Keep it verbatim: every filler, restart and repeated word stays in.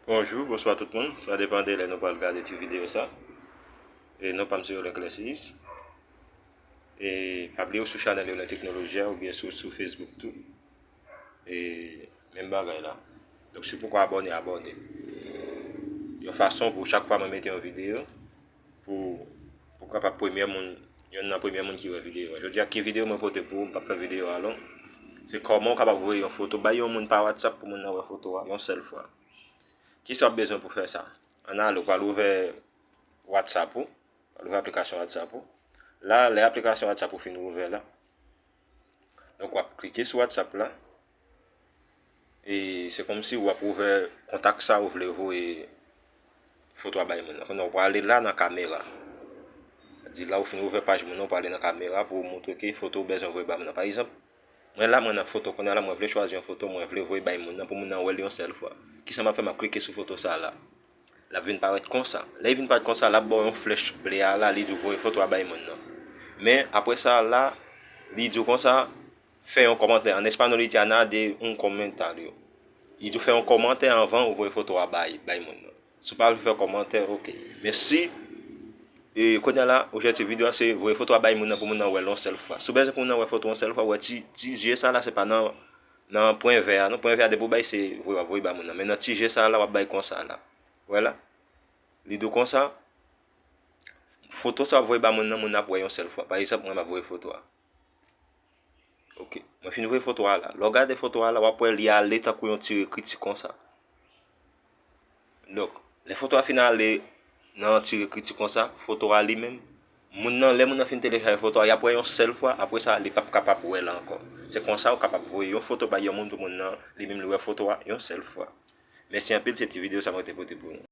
Bonjou, bonswa tout moun. Sa depann de lè nou pral gade ti videyo sa. E non pa m se Roland Clessis. E pa bliye ou sou chanèl Roland Teknoloji a oubyen sou, sou Facebook tou. E menm bagay la. Donk si w poko abòne, abòne. Yon fason pou chak fwa mwen mete yon videyo, pou, pou kapab premye moun, yonn nan premye moun ki wè videyo a. Jodi a, ki videyo mwen pote pou ou, m p ap fè videyo a long. Se kòman w kapab voye yon foto bay yon moun pa WhatsApp pou moun nan wè foto a yon sèl fwa. Kisa w ap bezwen pou fè sa? Ann ale, ou pral ouvè WhatsApp ou, ou pral ouvè aplikasyon WhatsApp ou. La, lè aplikasyon WhatsApp ou fin ouvè la, donk w ap klike sou WhatsApp la. E se kòmsi w ap ouvè kontak sa ou vle voye foto a bay moun nan. Kounye a, ou prale la nan kamera. Di la ou fin ouvè paj moun nan, ou prale nan kamera pou w montre ke foto ou bezwen voye bay moun nan. Pa egzanp, mwen la, mwen nan foto. Kounye a la, mwen vle chwazi yon foto, mwen vle voye bay moun nan pou moun nan wè l yon sèl fwa. Kisa m ap fè? M ap klike sou foto sa la. L ap vin parèt konsa. Lè l vin parèt konsa, l ap ba w yon flèch ble a la, li di w voye foto a bay moun nan. Men, apre sa la, li di w konsa, fè yon kòmantè. An espanyòl, li di añade un comentario. Li di w fè yon kòmantè anvan ou voye foto a bay, bay moun nan. Si w pa vle fè kòmantè, oke. Men si, e, kounye a la, objektif videyo a se voye foto a bay moun nan pou moun nan wè l yon sèl fwa. Si w bezwen pou moun nan wè foto yon sèl fwa, wè ti, ti je sa la, se pa nan, nan pwen vè a, non, pwen vè a depi w bay se voye, w ap voye bay moun nan. Men nan ti je sa la, w ap bay konsa la. Wè la? Li di w konsa, foto sa w ap voye bay moun nan, moun nan ap wè yon sèl fwa. Pa egzanp, mwen m ap voye foto a. Oke. Mwen fin voye foto a la. Lè w gade foto a la, w ap wè li ale tankou yon ti ekri ti konsa. Donk, lè foto a fin ale nan ti ekri ti konsa, foto a li menm, moun nan, lè moun nan fin telechaje foto a, y ap wè yon sèl fwa, apre sa, li p ap kapab wè l ankò. Se konsa ou kapab voye yon foto bay yon moun pou moun nan, li menm li wè foto a yon sèl fwa. Mèsi anpil, se ti videyo sa mwen te pote pou nou.